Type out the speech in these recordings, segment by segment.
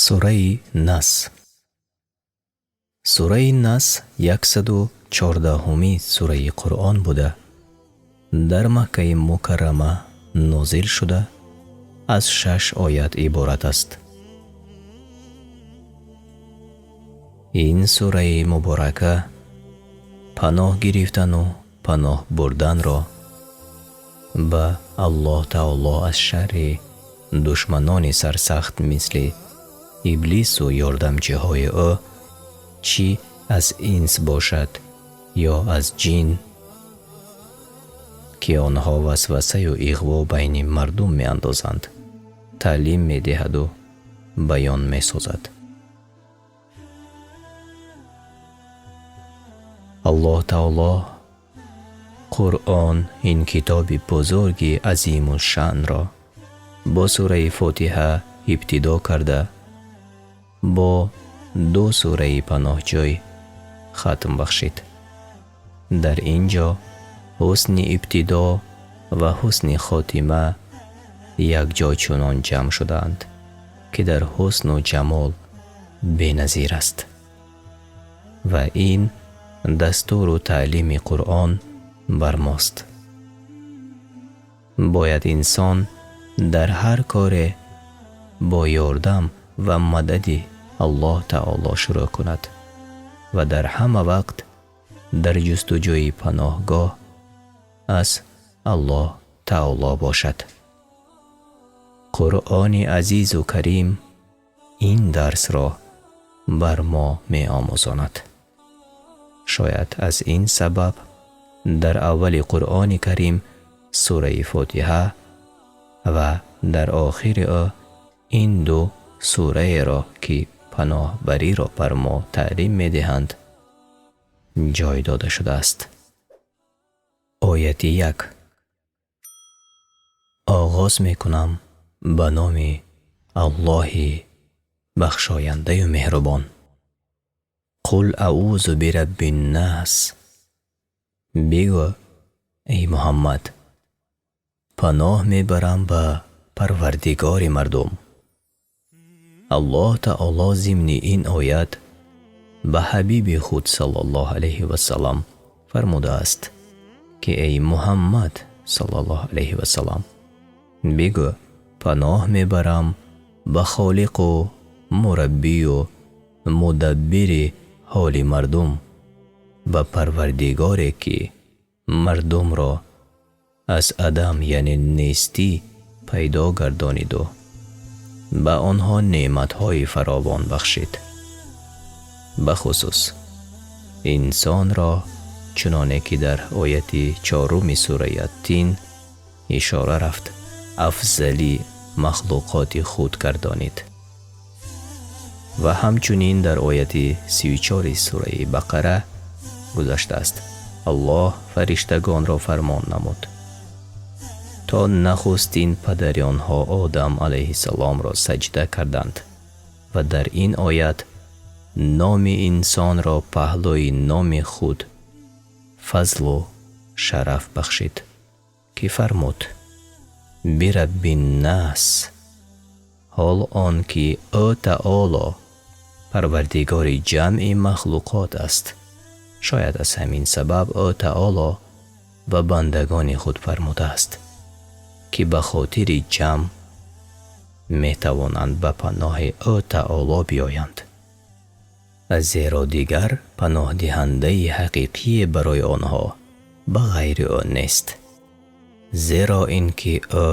Сураи Нас. Сураи Нас 114-уми сураи Қуръон буда, дар Маккаи Мукаррама нозил шуда, аз шаш оят иборат аст. Ин сураи муборака паноҳ гирифтану паноҳ бурданро ба Аллоҳ Таоло аз шарри душманони сарсахт мисли иблису ёрдамчиҳои ӯ, чӣ аз инс бошад ё аз ҷин, ки онҳо васвасаю иғво байни мардум меандозанд, таълим медиҳаду баён месозад. Аллоҳ Таоло Қуръон, ин китоби бузурги азимушшаънро бо сураи Фотиҳа ибтидо карда, бо ду сураи паноҳҷӯй хатм бахшид. Дар ин ҷо ҳусни ибтидо ва ҳусни хотима якҷо чунон ҷамъ шудаанд, ки дар ҳусну ҷамол беназир аст. Ва ин дастуру таълими Қуръон бар мост. Бояд инсон дар ҳар коре бо ёрдам ва мадади Аллоҳ Таоло шурӯъ кунад ва дар ҳама вақт дар ҷустуҷӯи паноҳгоҳ аз Аллоҳ Таоло бошад. Қуръони азизу карим ин дарсро бар мо меомӯзонад. Шояд аз ин сабаб дар аввали Қуръони Карим сураи Фотиҳа ва дар охири ӯ ин ду сураеро, ки паноҳбариро бар мо таълим медиҳанд, ҷой дода шудааст. Ояти як. Оғоз мекунам ба номи Аллоҳи бахшояндаю меҳрубон. Қул аузу бираббиннас. Бигӯ, эй Муҳаммад, паноҳ мебарам ба Парвардигори мардум. Аллоҳ Таоло зимни ин оят ба ҳабиби худ саллаллоҳу алайҳи васалам фармудааст, ки эй Муҳаммад саллаллоҳу алайҳи васалам, бигӯ, паноҳ мебарам ба холиқу мураббию мудаббири ҳоли мардум, ба Парвардигоре, ки мардумро аз адам, яъне нестӣ, пайдо гардониду ба онҳо неъматҳои фаровон бахшид, бахусус инсонро, чуноне ки дар ояти чоруми сураи Аттин ишора рафт, афзали махлуқоти худ гардонид. Ва ҳамчунин дар ояти 34-и сураи Бақара гузаштааст: Аллоҳ фариштагонро фармон намуд, то нахустин падари онҳо Одам алайҳиссаломро саҷда карданд, ва дар ин оят номи инсонро паҳлӯи номи худ фазлу шараф бахшид, ки фармуд: бираббиннас, ҳол он ки ӯ Таоло Парвардигори ҷамъи махлуқот аст. Шояд аз ҳамин сабаб ӯ Таоло ба бандагони худ фармудааст, ки ба хотири ҷамъ метавонанд ба паноҳи ӯ Таоло биёянд, зеро дигар паноҳдиҳандаи ҳақиқие барои онҳо ба ғайри ӯ нест, зеро ин ки ӯ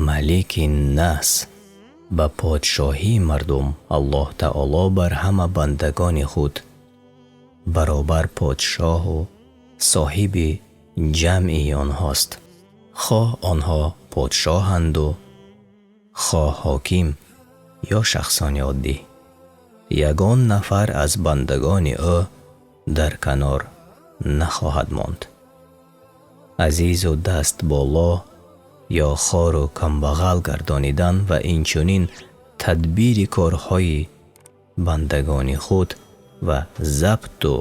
Малики Нас, ба подшоҳии мардум Аллоҳ Таоло бар ҳама бандагони худ баробар подшоҳу соҳиби ҷамъи онҳост, хоҳ онҳо подшоҳанду хоҳ ҳоким ё шахсони оддӣ. Ягон нафар аз бандагони ӯ дар канор нахоҳад монд. Азизу даст боло ё хору камбағал гардонидан ва инчунин тадбири корҳои бандагони худ ва забту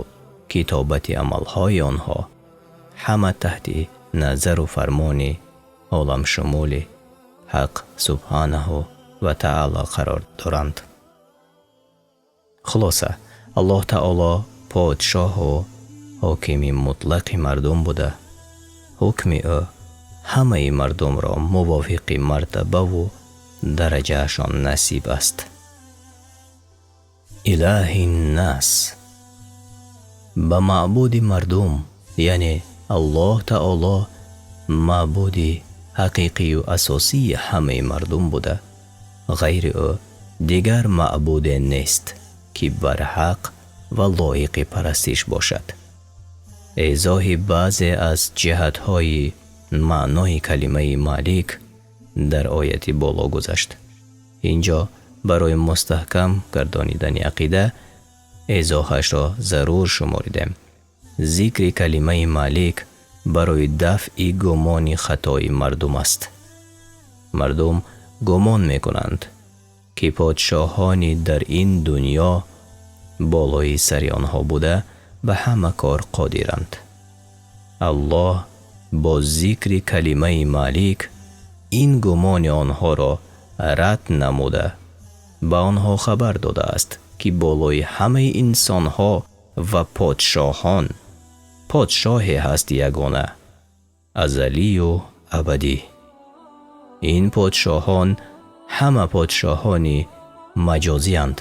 китобати амалҳои онҳо ҳама таҳти назару фармони оламшумули Ҳақ субҳанаҳу ва таъоло қарор доранд. Хулоса, Аллоҳ таъоло подшоҳу ҳокими мутлақи мардум буда, ҳукми ӯ ҳамаи мардумро мувофиқи мартабаву дараҷаашон насиб аст. Илаҳин-нос, ба маъбуди мардум, яъне Аллоҳ таъоло маъбуди ҳақиқию асосии ҳамаи мардум буда, ғайри ӯ дигар маъбуде нест, ки барҳақ ва лоиқи парастиш бошад. Эзоҳи баъзе аз ҷиҳатҳои маънои калимаи Малик дар ояти боло гузашт. Инҷо барои мустаҳкам гардонидани ақида эзоҳашро зарур шуморидем. Зикри калимаи Малик барои дафъи гумони хатои мардум аст. Мардум гумон мекунанд, ки подшоҳони дар ин дунё болои сари онҳо буда, ба ҳама кор қодиранд. Аллоҳ бо зикри калимаи Малик ин гумони онҳоро рад намуда, ба онҳо хабар додааст, ки болои ҳамаи инсонҳо ва подшоҳон подшоҳе ҳаст ягона, азалию абадӣ. Ин подшоҳон ҳама подшоҳони маҷозиянд,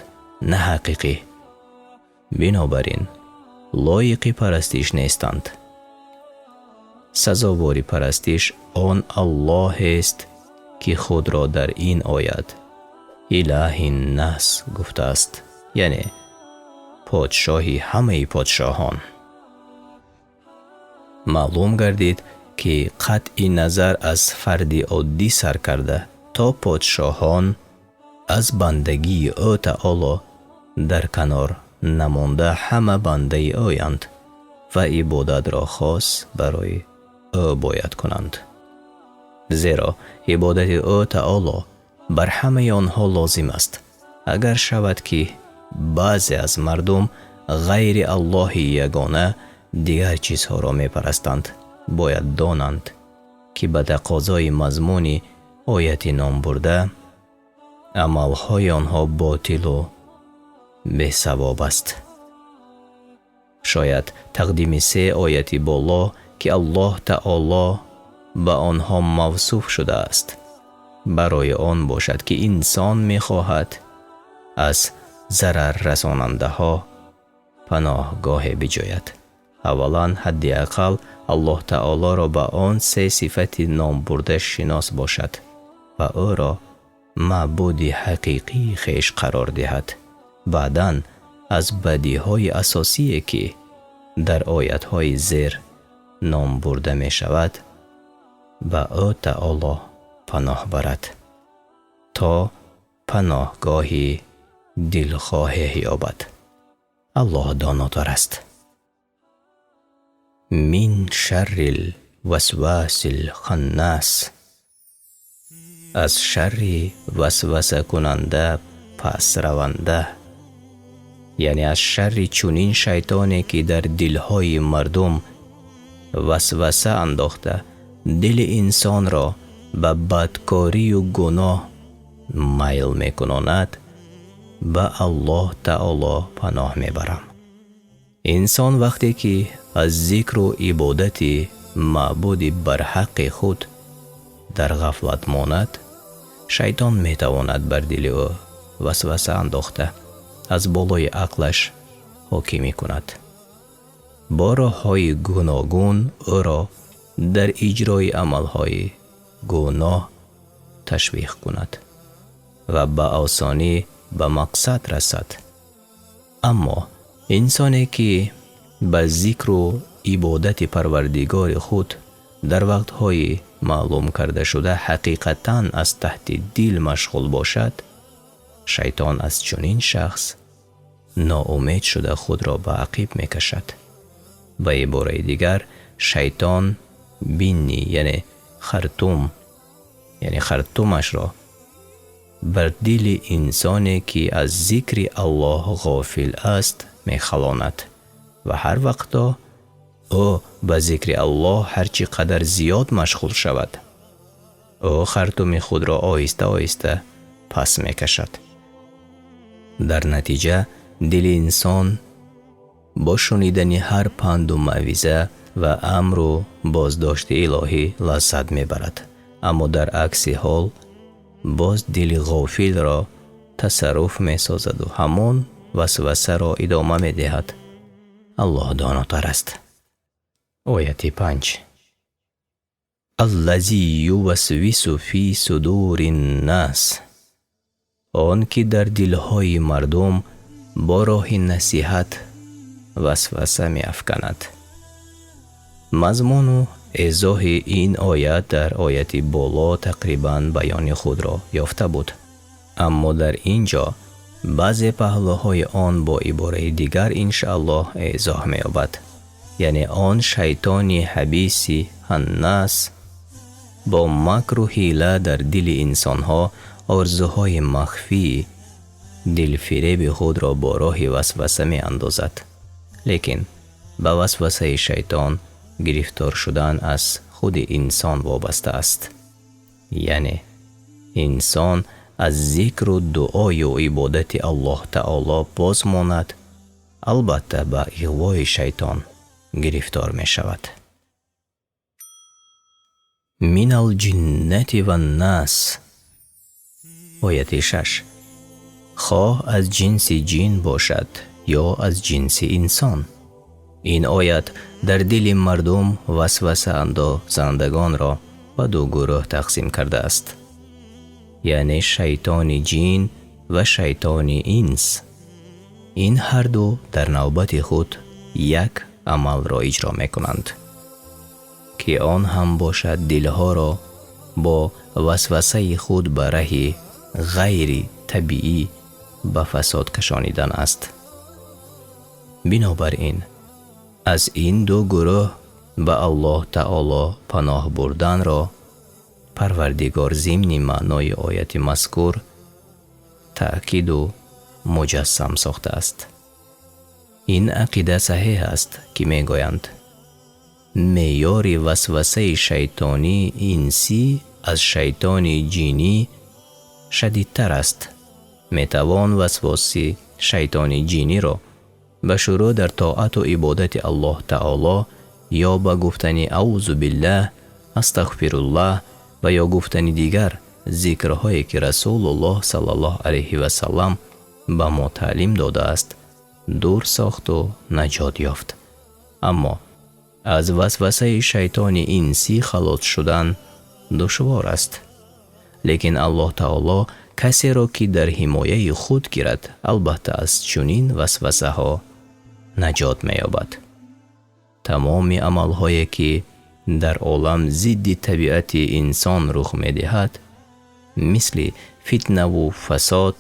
на ҳақиқӣ. Бинобар ин лоиқи парастиш нестанд. Сазовори парастиш он Аллоҳест, ки худро дар ин оят Илаҳин-нос гуфтааст, яъне подшоҳи ҳамаи подшоҳон. Маълум гардид, ки қатъи назар аз фарди оддӣ сар карда то подшоҳон аз бандагии ӯ таъоло дар канор намонда, ҳама бандаи ӯянд ва ибодатро хос барои ӯ бояд кунанд. Зеро ибодати ӯ таъоло бар ҳамаи онҳо лозим аст. Агар шавад, ки баъзе аз мардум ғайри Аллоҳи ягона дигар чизҳоро мепарастанд, бояд донанд, ки ба тақозои мазмуни ояти номбурда амалҳои онҳо ботилу бесавоб аст. Шояд тақдими се ояти боло, ки Аллоҳ таъоло ба онҳо мавсуф шудааст, барои он бошад, ки инсон мехоҳад аз зараррасонандаҳо паноҳгоҳе биҷӯяд. Аввалан, ҳадди ақал Аллоҳ таъолоро ба он се сифати номбурда шинос бошад ва ӯро маъбуди ҳақиқии хеш қарор диҳад. Баъдан аз бадиҳои асосие, ки дар оятҳои зер номбурда мешавад, ба ӯ таъоло паноҳ барад, то паноҳгоҳи дилхоҳе ёбад. Аллоҳ донотар аст. Мин шаррил васвасил ханнас, аз шарри васвасакунанда пасраванда, яъне аз шарри чунин шайтоне, ки дар дилҳои мардум васваса андохта, дили инсонро ба бадкорию гуноҳ майл мекунонад, ба Аллоҳ таъоло паноҳ мебарам. Инсон вақте ки аз зикру ибодати маъбуди барҳаққи худ дар ғафлат монад, шайтон метавонад бар дили ӯ васваса андохта, аз болои ақлаш ҳокимӣ кунад, бо роҳҳои гуногун ӯро дар иҷрои амалҳои гуноҳ ташвиқ кунад ва ба осонӣ ба мақсад расад. Аммо инсоне, ки ба зикру ибодати Парвардигори худ дар вақтҳои маълум кардашуда ҳақиқатан аз таҳти дил машғул бошад, шайтон аз чунин шахс ноумед шуда, худро ба ақиб мекашад. Ба ибораи дигар, шайтон бинни, яъне хартум, яъне хартумашро бар дили инсоне, ки аз зикри Аллоҳ ғофил аст, мехалонад ва ҳар вақто ӯ ба зикри Аллоҳ ҳар чӣ қадар зиёд машғул шавад, ӯ хартуми худро оҳиста оҳиста Пас мекашад. Дар натиҷа дили инсон бо шунидани ҳар панду мавъиза ва амру боздошти илоҳӣ лаззат мебарад, аммо дар акси ҳол боз дили ғофилро тасарруф месозаду ҳамон васвасаро идома медиҳад. Аллоҳ донотар аст. Ояти 5: الذي يوسوس في صدور الناس. Он ки дар дилҳои мардум бо роҳи насиҳат васваса меафканад. Мазмуну эзоҳи ин оят дар ояти боло тақрибан баёни худро ёфта буд, аммо дар ин ҷо баъзе паҳлӯҳои он бо ибораи дигар, иншааллоҳ, эзоҳ меёбад. Яъне он шайтони хабиси ханнас бо макру ҳила дар дили инсонҳо орзуҳои махфии дилфиреби худро бо роҳи васваса меандозад. Лекин ба васвасаи шайтон гирифтор шудан аз худи инсон вобаста аст. Яъне инсон аз зикру дуою ибодати Аллоҳ таоло боз монад, албатта ба иғвои шайтон гирифтор мешавад. من الجنة والناس. Ояти 6: хоҳ аз ҷинси ҷин бошад ё аз ҷинси инсон. Ин оят дар дили мардум васвасаандозандагонро ба ду гурӯҳ тақсим кардааст, яъне шайтони ҷин ва шайтони инс. Ин ҳарду дар навбати худ як амалро иҷро мекунанд, ки он ҳам бошад дилҳоро бо васвасаи худ ба раҳи ғайри табиӣ ба фасод кашонидан аст. Бинобар ин аз ин ду гурӯҳ ба Аллоҳ таоло паноҳ бурданро Парвардигор зимни маънои ояти мазкур таъкиду муҷассам сохтааст. Ин ақида саҳеҳ аст, ки мегӯянд, меъёри васвасаи шайтони инсӣ аз шайтони ҷинӣ шадидтар аст. Метавон васвоси шайтони ҷиниро ба шурӯъ дар тоату ибодати Аллоҳ таоло ё ба гуфтани аузу биллаҳ, астағфируллаҳ ва ё гуфтани дигар зикрҳое, ки Расулуллоҳ саллаллоҳу алайҳи васаллам ба мо таълим додааст, дур сохту наҷот ёфт. Аммо аз васвасаи шайтони инсӣ халос шудан душвор аст. Лекин Аллоҳ таоло касеро, ки дар ҳимояи худ гирад, албатта аз чунин васвасаҳо наҷот меёбад. Тамоми амалҳое, ки дар олам зидди табиати инсон рух медиҳад, мисли фитнаву фасод,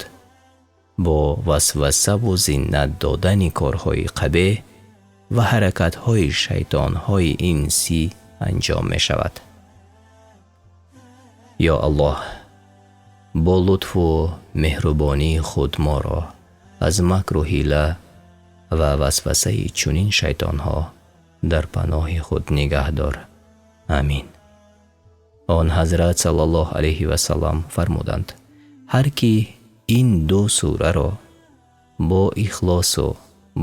бо васвасаву зинат додани корҳои қабеҳ ва ҳаракатҳои шайтонҳои инсӣ анҷом мешавад. Ё Аллоҳ, бо лутфу меҳрубонии худ моро аз макру ҳила ва васвасаи чунин шайтонҳо дар паноҳи худ нигаҳ дор. Амин. Он ҳазрат саллаллоҳу алайҳи васаллам фармуданд: ҳар ки ин ду сураро бо ихлосу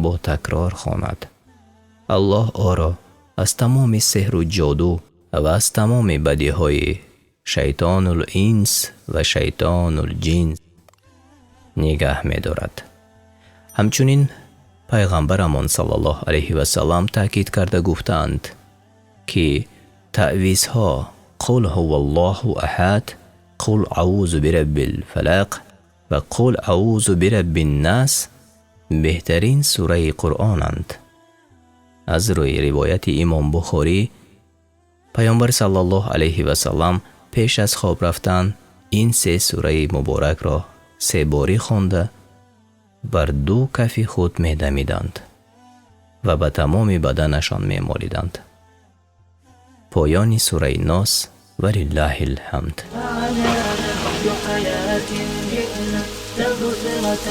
бо такрор хонад, Аллоҳ ӯро аз тамоми сеҳру ҷоду ва аз тамоми бадиҳои шайтонул инс ва шайтонул ҷин нигаҳ медорад. Ҳамчунин пайғамбарамон саллаллоҳу алайҳи васаллам таъкид карда гуфтаанд, ки таъвизҳо قل هو الله أحد, قل أعوذ برب الفلق ва قل أعوذ برب الناس беҳтарин сураи Қуръонанд. Аз рӯи ривояти имом Бухорӣ, Паёмбар саллаллоҳу алайҳи васаллам пеш аз хоб рафтан ин се сураи муборакро себорӣ хонда, бар ду кафи худ медамиданд ва ба тамоми баданашон мемолиданд. Поёни сураи Нос. ولله الحمد. على نهج حياة جئنا تبصرة.